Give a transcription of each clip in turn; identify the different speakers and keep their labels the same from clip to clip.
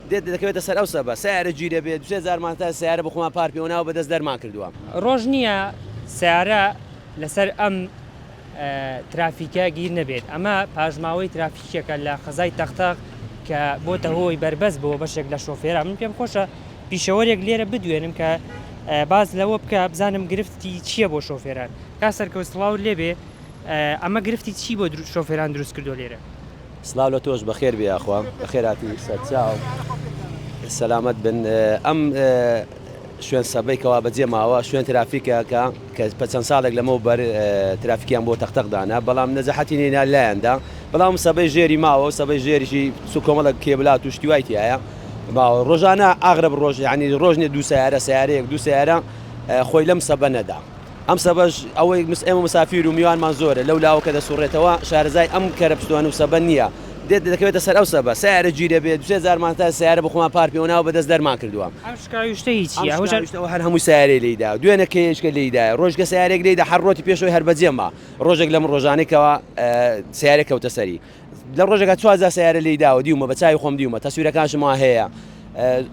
Speaker 1: دێت دەکەوێتە سەر ئەو سەبە سەیارە گیرە بێ دوسێ جارمان تا سەیارە بە خۆمان پار پێوە ناوە بەدەست دەرمان کردووە.
Speaker 2: ڕۆژ نییە سەیارە لەسەر ئەم ترافیکە گیر نەبێت، ئەمە پاشماوەی ترافیکێکە لە قەزای تەقتەق کە بۆتە هۆی بەربەست بۆ بەشێک لە شۆفێران، من پێم خۆشە پیشەوەرێک لێرە بدوێنم کە باس لەوە بکە بزانم گرفتی چییە بۆ شۆفێران. کاک سەرکەوت سڵاوت لێبێ ئەمە گرفتی چی بۆ شۆفێران دروست کردووە لێرە؟
Speaker 1: سڵاو لە تۆش بەخێر بێ یاخوا بەخێر هاتی سەرچاو سەلامەت بن ئەم شوێن سەبەی کەوا بەجێ ماوە شوێن ترافیکە کە کە پە چەند ساڵێک لەمەو بەر ترافیکیان بۆ تەختەق دانا بەڵام نەجەحەتی نێنا لایەندا بەڵام سەبەی ژێری ماوە و سەبەی ژێریشی سو کۆمەڵک کێبلات و شتی وای تایە ماوە ڕۆژانە ئاغرب ڕۆژ یعنی ڕۆژ نیە دوو سیارە سیارەیەک دوو سیارە خۆی لەم سەبە نەدا ئەم سەبەش ئەوەی ئێمە مسافیر و میوانمان زۆرە لەو لاوە کە دەسوڕێتەوە شارەزای ئەم کەرە پستوان و سەبە نییە دێت دەکەوێتە سەر ئەو سەبە سیارە گیرە بێ دوسێ جارمان تا سیارە بە خۆمان پار پێوە ناوە بەدەست دەرمان کردووە.
Speaker 2: ئەم شکاوی شتە هی چییە؟
Speaker 1: ئەم شکاوی شتە ئەوە هەر هەمووی سیارەی لێی دا دوێنێ کەیەکە لێی دایە ڕۆژگە سیارێک لێی دا هەر ڕۆتی پێشەوەی هەر بەجێ ما ڕۆژێک لەم ڕۆژانەی کەوا سیارێک کەوتە سەری لە ڕۆژێکا چوار سەیارە لێی داوە دیومە بە چاوی خۆم دیومە تەسویرەکانشم وا هەیە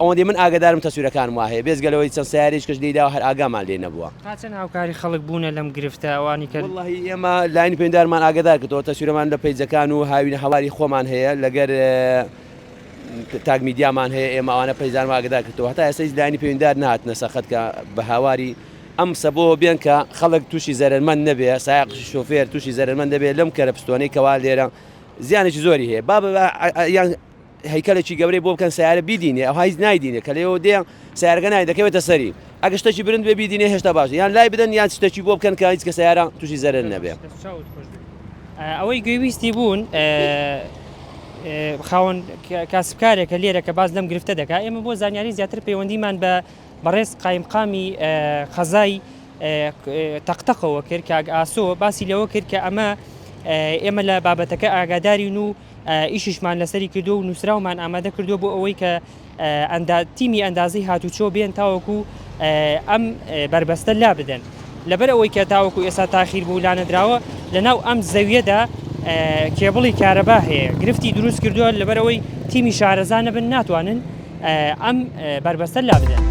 Speaker 1: ئەوەندەی من ئاگادارم تەسویرەکانم وا هەیە بێجگە لەوەی چەند سەیارەیەکش کەش لێی داوە هەر ئاگامان لێ نەبووە.
Speaker 2: تا چەند هاوکاری خەڵک بوونە لەم گرفتە ئەوانی کە.
Speaker 1: وەڵاهی ئێمە لایەنی پەیوەندیدارمان ئاگادار کردەوە تەسویرەمان لە پەیجەکان و هاوینە هەواری خۆمان هەیە لەگەر تاگ میدیامان هەیە ئێمە ئەوانە پەیجانمان ئاگادار کردەوە هەتا ئێستا هیچ لایەنی پەیوەندیدار نەهاتنە سەر خەت کە بە هاواری ئەم سەبۆ بێن کە خەڵک تووشی زەرەرمەند نەبێ سایەق شۆفێر تووشی زەرەرمەند دەبێت لەم کەرە پستۆنەی کەوا لێرە زیانێکی زۆری هەیە با یان هەیکەلێکی گەورەی بۆ بکەن سیارە بیدینێ ئەو هیچ نایدینێ کە لێەوە دێ سیارەکە نای دەکەوێتە سەری ئەگە شتێکی برند بێ بیدینێ هێشتا باش یان لای بدەن یان شتێکی بۆ بکەن کە هیچ کە سیارە تووشی زەرەر نەبێ.
Speaker 2: ئەوەی گوێویستی بوون خاوەن کاسبکارێکە لێرە کە باس لەم گرفتە دەکات ئێمە بۆ زانیاری زیاتر پەیوەندیمان بە بەڕێز قایمقامی قەزای تەقتەقەوە کرد کاک ئاسۆ باسی لەوە کرد کە ئەمە ئێمە لە بابەتەکە ئاگادارین و ئیشیشمان لەسەری کردو و نووسراومان ئامادە کردو بۆ ئەوەی کە تیمی ئەندازەی هاتوچۆ بێن تاوەکو ئەم بەربەستە لا بدەن لەبەر ئەوەی کە تاوەکو ئێستا تاخیر بوو لانەدراوە لەناو ئەم زەویەدا کێبڵی کارەبا هەیە گرفتی دروست کردووە لەبەرئەوەی تیمی شارەزا نەبن ناتوانن ئەم بەربەستە لابدەن.